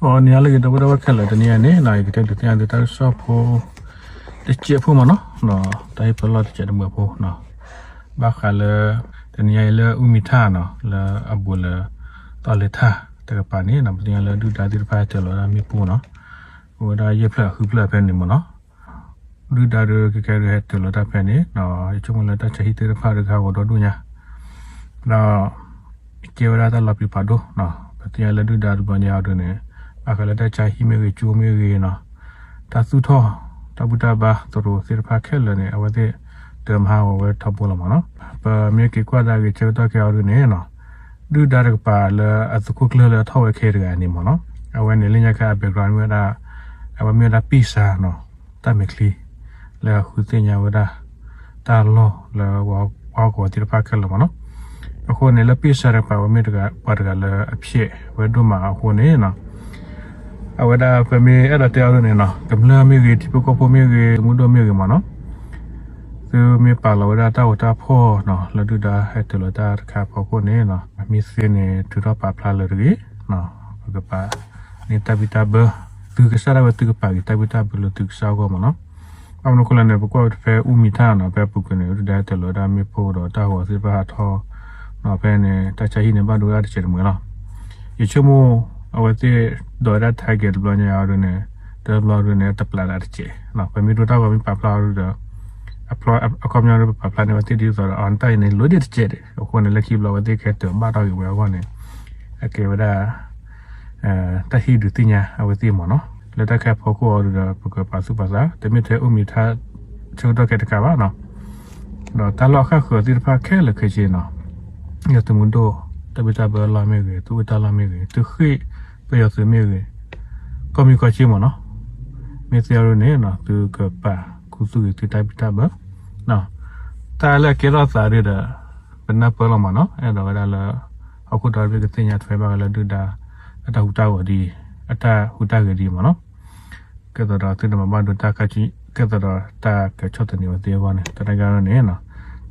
အိနံၤလၢအဂ့ၤ ဒီပုၢ်ဝဲၢ်ခဲလၢာ်, တနံၤအံၤန့ၣ် ယကတဲဒုးသ့ၣ်ညါသုတၢ်ကစီၣ်ဖိ တစဲးဖိမ့ၢ်နီၤ, တၢ်ဟ့ၣ်ပလီၢ်တစဲးတမှဲၤဖိနီၤ, ဘၣ်ဃးလၢ တနံၤအံၤလၢအူမံၤထၣ်နီၤ လၢအဘူးလၢ သီလဲၤထၣ်တကပၤန့ၣ်နီၤ ပသ့ၣ်ညါလၢဒုၣ်ဒါသ့ၣ်တဖၣ်ဟဲတၢၤလီၤဝဲဒၣ်မ့ၣ်ပိၢ်နီၤ, အိၣ်ဝဲဒၣ်ယဲၢ်ဖျၢၣ်ဃုဖျၢၣ်ဖဲန့ၣ်မ့ၢ်နီၤ ဒုၣ်ဒါဒုးကဲကဲဒုးဟဲတၢၤလီၤတၢ်ဖဲန့ၣ်, ယဆိကမိၣ်လၢတၢ်ဆါဟံၣ်သ့ၣ်တဖၣ်ဒုးကဟးဂီၤဒီဒူၣ်ညါ, ဒီး ကဲဝဲဒၣ်တၢ်လီၤပျံၤဖးဒိၣ်, ပသ့ၣ်ညါလၢဒုၣ်ဒါတဘျီညါအံၤဒုးန့ၣ် ဘၣ်ဃးလၢတၢ်ဆါဟံၣ်မ့ၢ်ဂ့ၤ ကၠိမ့ၢ်ဂ့ၤနီၤ, တၢ်သူၣ်ထီၣ် တၢ်ဘူၣ်တၢ်ဘါသရိာ်သ့ၣ်တဖၣ်ခဲလၢာ်န့ၣ် အဝဲသ့ၣ်တမၤဟးဂီၤဝဲထီဘိလီၤမ့ၢ်နီၤ, ပမ့ၢ်က့ၤကွၢ်ဒၣ်ဂ့ၤဆၢကတီၢ်ခဲအံၤဒုးန့ၣ်နီၤ ဒုၣ်ဒါတကပၤလၢအသုးခိၣ်ကျၢၢ်လၢအထီၣ်ဝဲခဲတဂၤန့ၣ်မ့ၢ်နီၤ, အဝဲန့ၣ်လၢညါခါအ background မ့ၢ်ဝဲဒၣ်, အဝဲမ့ၢ်ဝဲဒၣ်ပ့ၢ်စါနီၤ, တၢ်မဲာ်ချံ လၢအဃုသ့ၣ်ညါဝဲဒၣ် တၢ်လီၢ်လၢပှၤဟီၣ်ကဝီၤသ့ၣ်တဖၣ်ခဲလၢာ်မ့ၢ်နီၤ, အဃိန့ၣ်လၢပ့ၢ်စါတကပၤ အဝဲမ့ၢ်ပှၤတဂၤလၢအဖျဲးဝဲဒိၣ်မးအဃိန့ၣ်နီၤ အဝဲဒၣ်ပမ့ၢ်အဲၣ်ဒိးတဲအီၤဒ်န့ၣ်နီၤ ကမျၢၢ်မ့ၢ်ဂ့ၤ ထံဖိကီၢ်ဖိမ့ၢ်ဂ့ၤ မူဒိၣ်မ့ၢ်ဂ့ၤမ့ၢ်နီၤ, သုမ့ၢ်ပာ်လီၤဝဲဒၣ်တၢ်ဂီၤတၢ်ဖီၣ်နီၤ လၢဒုၣ်ဒါဟဲတၢၤလီၤတၢ်တခါအဖီခိၣ်န့ၣ်နီၤ မ့ၢ်သ့န့ၣ် ထုးထီၣ်ပာ်ဖျါလၢတဂ့ၤ, ပကပာ်န့ၢ်တၢ်ဘံၣ်တၢ်ဘၢ, သုကစၢ်ဒၣ်ဝဲသုကပာ်က့ၤတၢ်ဘံၣ်တၢ်ဘၢလၢသုကစၢ်အဂီၢ်မ့ၢ်နီၤ, ဘၣ်မနုၤအဃိလဲၣ်န့ၣ် ပကွၢ်ဝဲဖဲအူမံၤထၣ်နီၤ ဖဲအပူၤကွံာ်န့ၣ် ဒုၣ်ဒါဟဲတၢၤလီၤဝဲဒၣ်မ့ၣ်ပိၢ်ဒီးတၢ်ဂီၤသ့ၣ်တဖၣ်ဟးထီၣ်, ဖဲန့ၣ် တၢ်ဆါဟံၣ်န့ၣ် ဘၣ်ဒိဝဲဒၣ်တစဲးတမှဲၤလီၤ. ယဆိကမိၣ် အဝဲသ့ၣ်ဒိးဝဲဒၣ် target တဘျီညါအံၤဒ်န့ၣ်, တဘျီဒ်န့ၣ် တပျးဒၣ်တစဲး, ပမ့ၢ်ဒိတၢ်ဂီၤမ့ၢ်ပာ်ဖျါအီၤဒ်ဒီး အခီပညီဒီးပပာ်ဖျါန့ၢ်ဝဲသ့ၣ်ဒ်သိးဒီး အတၢ်အံၤန့ၣ် လိၣ်ဒ့ၣ်တစဲးဒီး အဃိန့ၣ် လၢခံဘျီအဝဲသ့ၣ်ကဟဲတၢၤဘၣ်ထီၣ်က့ၤဝဲအဂီၢ်န့ၣ် အကဲဝဲဒၣ် တၢ်ဟ့ၣ်ဒုးသ့ၣ်ညါအဝဲသ့ၣ်မ့ၢ်နီၤ, လၢတၢ်ခဲအဖီခိၣ်အံၤဒီး ပကပာ်သူၣ်ပာ်သး တမ့ၢ်ထဲအူမံၤထၣ် ဆၢကတီၢ်ခဲတခါဘၣ်နီၤ, ဒီးတၢ်လီၢ်အဃၣ်ဃၢၤသ့ၣ်တဖၣ်ခဲလၢာ်ခဲဆ့နီၤ, ယသုးမုၢ်ဒိၣ် တၢ်ဘံၣ်တၢ်ဘၢလီၢ်မ့ၢ်ဂ့ၤ, သုးအိၣ်တၢ်လီၢ်မ့ၢ်ဂ့ၤ, သုးဃ့ၢ်ပယီၤသုးမ့ၢ်ဂ့ၤ, ကီၢ်မံၣ်ကီၢ်စ့ၣ်မ့ၢ်နီၤ, မ့ၢ်သ့အီၤဒ်န့ၣ် သုကပာ်ခူသူၣ်ဂ့ၤသုတၢ်ဘံၣ်တၢ်ဘၢ တၢ်လၢအကဲထီၣ်သးဒ်ဒီး ပနၢ်ပၢၢ်လီၤမ့ၢ်နီၤ, အဲၣ်ဒိးဝဲဒၣ်လၢ ဟီၣ်ခိၣ်ဒီဘ့ၣ်ကသ့ၣ်ညါထွဲဘၣ်ဝဲလၢဒုၣ်ဒါ အတၢ်ဟူးတၢ်ဂဲၤဒ်အံၤ, အတၢ်ဟူးတၢ်ဂဲၤဒ်အံၤမ့ၢ်နီၤ, ကဲသိးဒီးသုတမၤဘၣ်ဒိတၢ်ခါဆူညါ ကဲသိးဒီးတၢ်ကဆီၣ်သနံးဝဲသ့ၣ်အဂီၢ်န့ၣ် တၢ်တဂၤန့ၣ်နီၤ,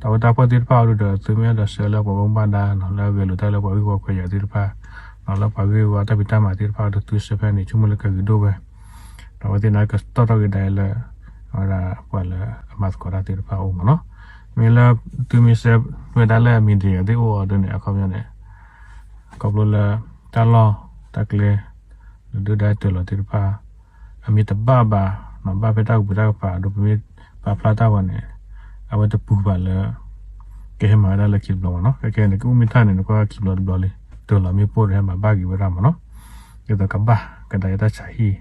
တၢ်အိၣ်တၢ်ဖှီၣ်သ့ၣ်တဖၣ်အီၤဒ်ဒီး သုမ့ၢ်အဲၣ်ဒိးဆှၢလၢပှၤဘၣ်မူဘၣ်ဒါနီၤ လၢအဂဲၤလိာ်တၢ်လၢပှၤဂ့ၢ်ဝီခွဲးယာ်သ့ၣ်တဖၣ်, လၢပှၤဂ့ၢ်ဝီတၢ်ဖံးတၢ်မၤသ့ၣ်တဖၣ်ဒီးသုဆှၢဖဲန့ၣ် ဆိကမိၣ်လၢကဂ့ၤဒိၣ်ဝဲ ဒီးအဝဲသ့ၣ်န့ၣ်ကတီၢ်ထီၣ်က့ၤဒၣ်လၢ အဝဲဒၣ်ပှၤလၢအမၤသကိးတၢ်သ့ၣ်တဖၣ်အအိၣ်မ့ၢ်နီၤ, မ့ၢ်လၢသုမ့ၢ်ဆှၢဝဲဒၣ်လၢ media သ့ၣ်အိၣ်အီၤဒ်န့ၣ် အခီပညီန့ၣ် ခီဖျိလၢ တၢ်လီၢ်တၢ်ကျဲ လၢဒုၣ်ဒါတၢၤလီၤသ့ၣ်တဖၣ် အမ့ၢ်တဘၣ်ဘၣ် ဘၣ်ဖဲတၢ်ကပူၤတၢ်ကပၤဒီး ပမ့ၢ်ပာ်ဖျါတၢ်ဂီၤန့ၣ် အဝဲတပူၤဘၣ်လၢ ကဟဲမၤဝဲဒၣ်လၢခံတဘျီမ့ၢ်နီၤ, ခဲကဲန့ၣ် ကအူမ့ၢ်ထၣ်န့ၣ် နကွၢ်ခံဘျီတဘျီလံ တၢၤလီၤမ့ၣ်ပိၢ်ဒီးဟဲမၤဘၣ်က့ၤဝဲဒၣ်မ့ၢ်နီၤ, ဒ်သိးကဘၣ်ကဒါက့ၤတၢ်ဆါဟံၣ်,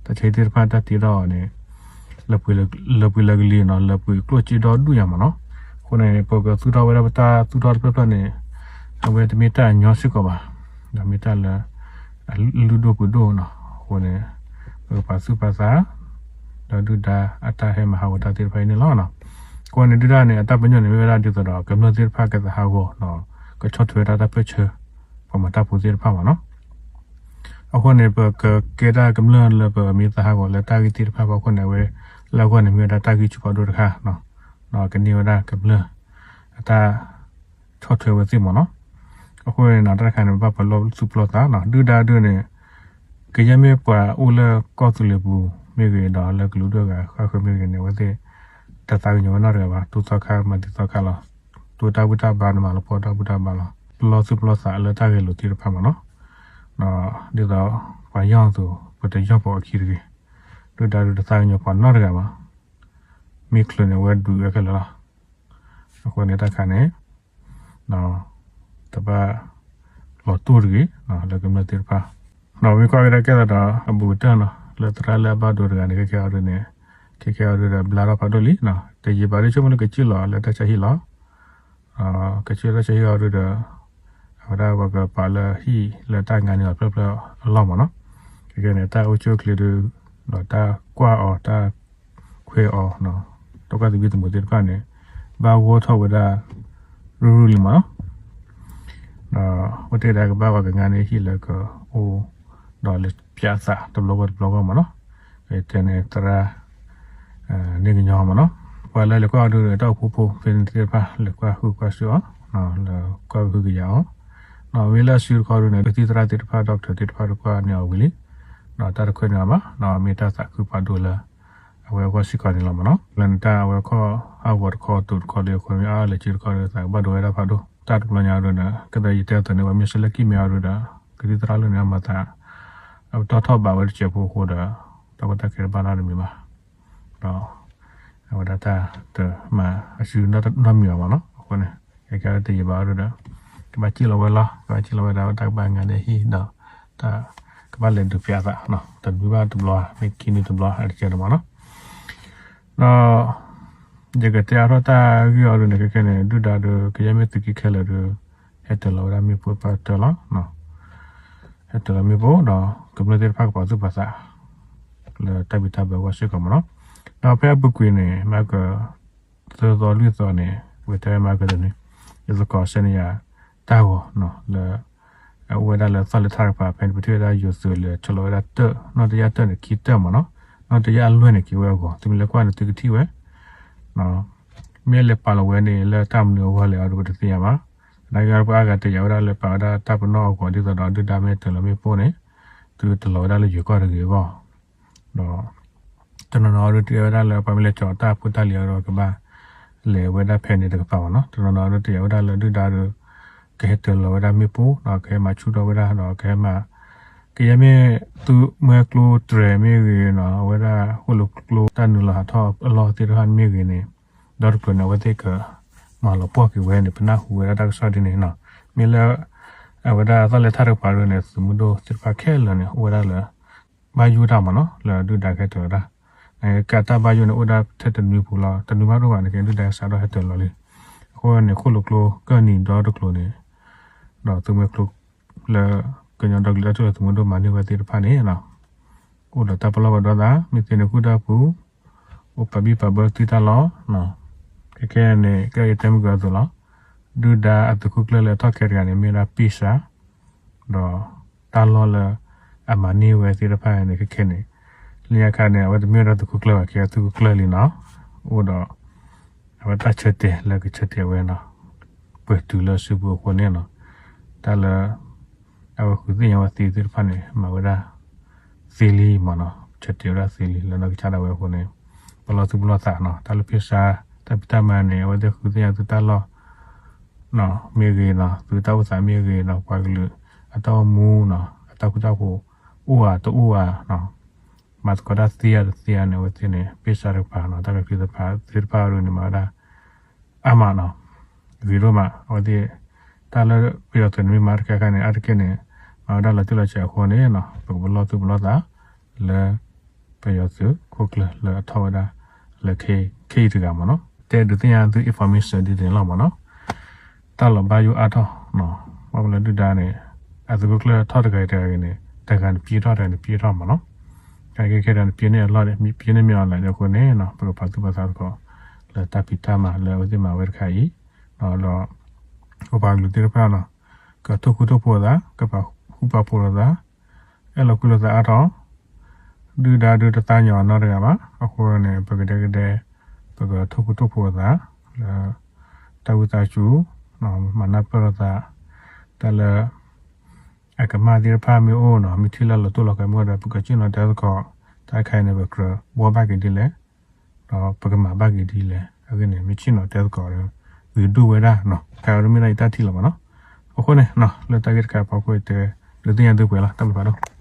တၢ်ဆါဟံၣ်သ့ၣ်တဖၣ်တၢ်တ့ထီၣ်အီၤန့ၣ် လၢပှဲၤလၢကလံၤနီၤ လၢပှဲၤကျိၣ်စ့ဒီဒူၣ်ညါမ့ၢ်နီၤ, အဃိန့ၣ် ပကသူၣ်ထီၣ်ဝဲဒၣ်ပတၢ်သူၣ်ထီၣ်တဖျၢၣ်ဖျၢၣ်န့ၣ် အဝဲတမ့ၢ်တၢ်အညီစ့ၢ်ကီးဘၣ်, ဒီးမ့ၢ်တၢ်လၢ အလုၢ်ဒိၣ်ပှ့ၤဒိၣ်နီၤ, အဃိန့ၣ် ပကပာ်သူၣ်ပာ်သး ဒီးဒုၣ်ဒါအတၢ်ဟဲမၤဟးဂီၤတၢ်သ့ၣ်တဖၣ်အံၤန့ၣ်လီၤ. အဃိန့ၣ် ဒုၣ်ဒါန့ၣ် အတၢ်ပညိၣ်န့ၣ် မ့ၢ်ဝဲဒၣ်ဒ်သိးဒီး ကမျၢၢ်သ့ၣ်တဖၣ်ကသးဟးဂီၤဒီး ကဆီၣ်ထွဲဝဲဒၣ်တၢ်ပၢၢ်ဆၢ ပှၤမၤတၢ်ဖိသ့ၣ်တဖၣ်မ့ၢ်နီၤ, အဃိန့ၣ် ပကကဲဒၣ်ကမျၢၢ်လၢပမ့ၢ်သးဟးဂီၤလၢတၢ်ဂ့ၢ်သ့ၣ်တဖၣ်အဖီခိၣ်န့ၣ် အဝဲလၢအဂီၢ်န့ၣ် မ့ၢ်ဝဲဒၣ်တၢ်ဂံၢ်ဆူၣ်ဖးဒိၣ်တခါ, ဒီးကန့ၢ်ဝဲဒၣ်ကမျၢၢ် အတၢ် ဆီၣ်ထွဲဝဲသ့ၣ်မ့ၢ်နီၤ. အဃိန့ၣ် တၢ်တခါန့ၣ် ပဘၣ်ပလီၢ်သူၣ်ပလီၢ်သးနီၤ, ဒုၣ်ဒါဒုးန့ၣ် ကယဲၢ်မ့ၢ်ပှၤအိၣ်လၢကီၢ်သူလ့ၤပူၤမ့ၢ်ဂ့ၤ ဒီးလၢကလူးဒွဲၣ်ဂၤဃၣ်ဃၢၤမ့ၢ်ဂ့ၤန့ၣ် အဝဲသ့ၣ် တသးကညီၤဝဲနီတဂၤဘၣ်, တိၢ်သီခါမၤသံသီခါလီၤ, တိၢ်တၢ်ဘူၣ်တၢ်ဘါန့ၣ် မၤလီၤပှီၢ်တၢ်ဘူၣ်တၢ်ဘါလီၤ, ပလီၢ်သူၣ်ပလီၢ်သးလၢတၢ်ဂဲၤလိာ်သ့ၣ်တဖၣ်မ့ၢ်နီၤ. ဒ်သိးပှၤယီၢ်အသိး ပတယီၢ်ပှၤအခံတဂ့ၤ, ဒုၣ်ဒါဒုးတသးကညီၤပှၤနီတဂၤဘၣ်, မ့ၢ်ချုးန့ၣ် အဝဲဒုးဝဲခဲလၢာ်လီၤ. အဃိန့ၣ်တၢ်တခါန့ၣ် တဘၣ်လီၤတိၢ်တဂ့ၤ လၢကမျၢၢ်သ့ၣ်တဖၣ်, ဒီးမ့ၢ်ကွၢ်ကဒါကဲသးဒီးအဘူးကတၢၢ်နီၤ လၢသရၣ်လၢအဘၣ်ဒိတဂၤန့ၣ် ခဲခဲအံၤဒုးန့ၣ် ခဲခဲအံၤဒုးဒီး ဘျါထီၣ်ဖးဒိၣ်လံ, တယံာ်ဘၣ်ဒုးဆိကမိၣ်လၢကစံၣ်လီၤလၢတၢ်ဆါဟံၣ်လီၤ. ကစံၣ်လၢတၢ်ဆါဟံၣ်အံၤဒုးဒီး အဝဲဒၣ်ပှၤကပာ်လၢဟံၣ်လၢတၢ်ငါန့ၢ်အီၤဖျၢၣ်ဖျၢၣ်အလီၢ်မ့ၢ်နီၤ. ခဲခဲန့ၣ် တၢ်အိၣ်ဆူၣ်အိၣ်ချ့ဒုး ဒီးတၢ်ကွၢ်အီၤ တၢ်ခွဲးအီၤ တၢ်ကွၢ်သဘံၣ်သဘုၣ်သ့ၣ်တဖၣ်န့ၣ် ဘၣ်ဂီၢ်ထီၣ်ဝဲဒၣ် ရူၢ်ရူၢ်လံမ့ၢ်နီၤ. ဒီးအိၣ်တ့ၢ်ဒၣ်ကဘၣ်ပှၤကငါန့ၢ်ဟံၣ်လၢကအိၣ် ဒီးလဲၤပၠးသးတဘျီဂီၢ်တဘျီဂီၢ်မ့ၢ်နီၤ. တဲန့ၣ်သရၣ် န့ၢ်ကညီမ့ၢ်နီၤ. ပှၤလၢလဲၤကွၢ်အီၤဒုးဒီး တၢ်အိၣ်ဖှိၣ်ဖိသ့ၣ်တဖၣ် လဲၤကွၢ်ဟုၣ်ကွၢ်စူၣ်အီၤ လဲၤကွၢ်ကဟုကယာ်အီၤ. မ့ၢ်လၢအစုတခီဒုးန့ၣ် ဒုးသံသရၣ်သ့ၣ်တဖၣ် doctor သ့ၣ်တဖၣ်တကွၢ်န့ၢ်အီၤဝံၤလံ. ဒီးတၢ်တခွဲးန့ၢ်အီၤဘၣ်, ဒီးမ့ၢ်တၢ်သးခုဖးဒိၣ်လၢ အဝဲအဂီၢ်စ့ၢ်ကီးန့ၣ်လီၤမ့ၢ်နီၤ. လၢနတၢ်အဝဲခီၣ်ဟးဂီၤတခီတိၤတခီလၢအဃိန့ၣ် အါလဲၤက့တခီဒီး သးကဘၣ်ဒိဝဲဒၣ်ဖးဒိၣ် တၢ်တဘျီညါအံၤဒီး ကသးယတဲအသိးန့ၣ် ပှၤမ့ၢ်ဆၢလၢကံၣ်မဲအံၤဒီး ကသံၣ်သရၣ်လၢန့ၣ် အမၤသး အပတီၢ်ထီၣ်ဘးဝဲတစဲးဖိအဃိဒီး တၢ်ကီတၢ်ခဲတဘၣ်နီတမံၤဘၣ်. ဒီး အဝဲဒၣ်တၢ်တမၤအစုနီတမံၤဘၣ်မ့ၢ်နီၤ. အဃိန့ၣ် ကဲကဲတယံာ်ဘၣ်အီၤဒီး ကဘၣ်စံၣ်လီၤဝဲလီၤ, ကဘၣ်စံၣ်လီၤဝဲဒၣ် တၢ်ကဘၣ်ငါဒဲးဟံၣ်ဒီး တၢ်ကဘၣ်လဲၤဒုးဖျဲးအသး တနွံဘၣ်တဘျီ မ့ၢ်ခံနွံတဘျီ အတကဲန့ၣ်မ့ၢ်နီၤ. ဒီး ယကတဲအါထီၣ်တၢ်ဂ့ၢ်အီၤဒ်န့ၣ် ခဲခဲန့ၣ် ဒုၣ်ဒါဒီး ကယဲၢ်မ့ၢ်သုးက့ခဲလၢာ်ဒီး ဟဲတၢၤလီၤဝဲဒၣ်မ့ၣ်ပိၢ်ပၢ်တၢၢ်လီၤ. ဟဲတၢၤလီၤမ့ၣ်ပိၢ်ဒီး ကမျၢၢ်သ့ၣ်တဖၣ်ကပာ်သူၣ်ပာ်သး လၢတၢ်ဘံၣ်တၢ်ဘၢအဂီၢ်စ့ၢ်ကီးမ့ၢ်နီၤ. ဒီးဖဲအပူၤကွံာ်န့ၣ် မၤက သၢသီလွံၢ်သီန့ၣ် ဝဲတဲမၤကတနံၤ ယသကိးစဲန့ၣ်ယၤ တၢ်ဂီၤလၢ အအိၣ်ဝဲဒၣ်လၢသီၣ်လဲၤထၣ်တကပၤ ဖဲန့ၣ် ပထံၣ်ဝဲဒၣ်ယိၤသုးလၢ ဆီလီၤဝဲဒၣ်တၢၣ် နီၣ်တယၢ်တၢၣ်န့ၣ် ခံတၢၣ်မ့ၢ်နီၤ. နီၣ်တယၢ်အလွဲၢ်န့ၣ် က့ၤဝဲအဂီၢ် သုမ့ၢ်လဲၤကွၢ်န့ၣ် သုကထံၣ်ဝဲ မ့ၢ်လဲၤပာ်လီၤဝဲန့ၣ် လၢတၢ်မနုၤအဂီၢ်လဲၣ်အီၤဒီး ပတသ့ၣ်ညါဘၣ်. သနာ်က့ ပှၤအါဂၤတယာ်ဝဲဒၣ်လၢပာ်ဝဲဒၣ်တၢ်ပနီၣ်အဂီၢ် ဒ်သိးဒီးဒုၣ်ဒါမ့ၢ်တၢၤလီၤမ့ၣ်ပိၢ်န့ၣ် သုတလီၤဝဲဒၣ်လၢယိၤကီၢ်တဂ့ၤအဂီၢ် ဒီး တနီၤနီၤဒီးတဲဝဲဒၣ်လၢ ပှၤမ့ၢ်လဲၤကၠီၤတၢ်ဖိတၢ်လံၤအီၤဒီးကဘၣ် လဲၤဝဲဒၣ်ဖဲန့ၣ်တကပၤမ့ၢ်နီၤ. တနီၤနီၤဒီးတဲဝဲဒၣ်လၢဒုၣ်ဒါဒီး ကဟဲတၢၤလီၤဝဲဒၣ်မ့ၣ်ပိၢ် ဒီးကဟဲမၤဆူၣ်ထီၣ်ဝဲဒၣ် ဒီးကဟဲမၤ ကယဲၢ်မ့ၢ်သုးမွဲကျိတြဲၤမ့ၢ်ဂ့ၤနီၤ အဝဲဒၣ်ဃိၣ်လိာ်ကျိတၢ်နုာ်လီၤဟးထီၣ်အလီၢ်သ့ၣ်တဖၣ်မ့ၢ်ဂ့ၤန့ၣ် ဒီတကျိၤန့ၣ် အဝဲသ့ၣ်က မၤလီၤပှီၢ်က့ၤဝဲန့ၣ် ပနၢ်ဟူဝဲဒၣ်တၢ်ကစီၣ်ဒ်န့ၣ်နီၤ. မ့ၢ်လၢ အဝဲဒၣ်သီၣ်လဲၤထၣ်တကပၤဒ်န့ၣ် သုးမုၢ်ဒိၣ်သ့ၣ်တဖၣ်ခဲလၢာ်န့ၣ် အိၣ်ဝဲဒၣ်လၢ ဘၣ်ယိၣ်တၢ်မ့ၢ်နီၤ လၢဒုၣ်ဒါကဟဲတၢၤဝဲဒၣ် ကးတၢ်ဘၣ်ယိၣ်န့ၣ်အိၣ်ဒၣ်ထဲတနွံပူၤလီၤ တနွံဘၣ်ဒိၣ်ဘၣ်န့ၣ် ကဲဒုၣ်ဒါကစးထီၣ်ဟဲတၢၤလီၤလံ. အဃိန့ၣ် ဃိၣ်လိာ်ကျိကၢၢ်နံၤဒီတကျိၤန့ၣ် ဒီးသုးမွဲကျိ လၢ ကညီဒီကလုာ်တၢ်ထူၣ်ဖျဲးသုးမုၢ်ဒိၣ်မၤန့ၢ်ဝဲသ့ၣ်တဖၣ်န့ၣ် အိၣ်ဒီးတၢ်ပလီၢ်ပဒီသး မ့ၢ်သ့န့ၣ်ဃုာ်တၢ်ပူၤ အိၣ်ပာ်ဘံၣ်ပာ်ဘၢသံတၢ်လီၢ် ခဲခဲန့ၣ် ကဲယတဲမုၢ်ကၢအသိးလီၤ. ဒုၣ်ဒါအသုးခိၣ်ကျၢၢ်လၢအထီၣ်ခဲတဂၤန့ၣ် မ့ၢ်ဝဲဒၣ်ပ့ၢ်စၢ် ဒီးတၢ်လီၢ်လၢ အမၤန့ၢ်ဝဲသ့ၣ်တဖၣ်န့ၣ် ခဲခဲန့ၣ် လၢညါခါန့ၣ် အဝဲတမ့ၢ်ဝဲဒၣ်သုးခိၣ်ကျၢၢ်ဘၣ် ကဲသုးခိၣ်ကျၢၢ်လံနီၤ အိၣ်ဒီး အဝဲတၢ်ဆၢတဲာ်လၢကဆၢတဲာ်ဝဲနီၤ ပှဲၤတုၤလၢစုပူၤအဃိန့ၣ်နီၤ တၢ်လၢ အဝဲဃုသ့ၣ်ညါဝဲသ့သ့ၣ်တဖၣ်န့ၣ် မၤဝဲဒၣ် သ့လံမ့ၢ်နီၤ ဆၢတဲာ်ဝဲဒၣ်သ့လံ လၢနီၢ်ကစၢ်ဒၣ်ဝဲအဃိန့ၣ် ပလီၢ်သူၣ်ပလီၢ်သးနီၤ တၢ်လၢပ့ၢ်စၢ် တၢ်ဖံးတၢ်မၤန့ၣ် အဝဲသ့ၣ်ဃုသ့ၣ်ညါသုတၢ်လီၢ် မ့ၢ်ဂ့ၤနီၤ သုတၢ်အိၣ်သးမ့ၢ်ဂ့ၤနီၤ ပှၤကလုာ်အတၢ်အိၣ်မူနီၤ အတၢ်ဃူတၢ်ဖိး အိၣ်ဧါတအိၣ်ဧါနီၤ မၤသကိးတၢ်သ့ဧါတသ့ဧါန့ၣ် အဝဲသ့ၣ်န့ၣ် ပ့ၢ်စၢ်တကပၤနီၤ တၢ်ကဃုသ့ၣ်တဖၣ်ဒ်န့ၣ် မၤဝဲဒၣ် အါမးနီၤ ဂ့ၤဒိၣ်မး အဝဲသ့ၣ် တၢ်လၢပယီၤသုးန့ၣ်မ့ၢ်မၤတခါခါန့ၣ် အါတက့ၢ်န့ၣ် မၤဝဲဒၣ်လီၤတံၢ်လီၤဆဲးအဃိန့ၣ်နီၤ ပကပလီၢ်သူၣ်ပလီၢ်သး လၢ ပယီၤသုးခိၣ်ကျၢၢ်လၢအထီၣ်ဝဲဒၣ် လၢခဲအံၤတဂၤမ့ၢ်နီၤ တဲဒုးသ့ၣ်ညါသု information ဒ်န့ၣ်လီၤမ့ၢ်နီၤ တၢ်လီၤဘၣ်ယိၣ်အါထီၣ် ဘၣ်မနုၤလၢဒုၣ်ဒါန့ၣ် အသုးခိၣ်ကျၢၢ်ထီၣ်တဂၤအံၤတဂၤအံၤန့ၣ် တဂၤန့ၣ်ပံထီၣ် တဂၤန့ၣ်ပံထီၣ်မ့ၢ်နီၤ ခဲခဲတဂၤန့ၣ် ပံန့ၢ်အလီၢ်န့ၣ် ပံန့ၢ်မ့ၢ်အီၤလၢအဃိန့ၣ်နီၤ ပကပာ်သူၣ်ပာ်သးသကိး လၢတၢ်ဖံးတၢ်မၤလၢအဝဲသ့ၣ်မၤဝဲတခါအံၤ ဒီး ပပှၤကလုာ်သ့ၣ်တဖၣ်နီၤ ကထိၣ်ဃူထိၣ်ဖိးသး ကပာ်ဃူပာ်ဖိးလိာ်သး အဲၣ်လိာ်ကွံလိာ်သးအါထီၣ် ဒုၣ်ဒါဒုးတသးညီအနီတဂၤဘၣ် အဃိန့ၣ် ပကဒဲကဒဲ ပကထိၣ်ဃူထိၣ်ဖိးသး လၢ တၢ်ဝံသးစူၤ မၤနၢ်ပၢၢ်လိာ်သး တၢ်လၢ အကမၣ်သ့ၣ်တဖၣ်မ့ၢ်အိၣ်နီၤ မ့ၢ်ထံၣ်လၢလီၤတိၢ်လီၤကျဲမ့ၢ်အိၣ်ဒီး ပကစံၣ်ညီတဲသကိး တၢ်တခါအံၤန့ၣ် ပကြၢးဘှီဘၣ်က့ၤဒ်လဲၣ် ဒီးပကမၤဘၣ်က့ၤဒ်လဲၣ် အဂ့ၢ်န့ၣ် မ့ၢ်စံၣ်ညီတဲသကိးဒီး ဂ့ၤဒိၣ်ဝဲဒၣ်နီၤ တခါအံၤဒ်မ့ၢ်ဒၣ်ယတၢ်ထံၣ်လီၤမ့ၢ်နီၤ အဃိန့ၣ် လၢတၢ်ဂ့ၢ်တခါအဖီခိၣ်အံၤတဲ ဒုးသ့ၣ်ညါသုပှဲၤလီၤ တၢ်ဘျုးဖးဒိၣ်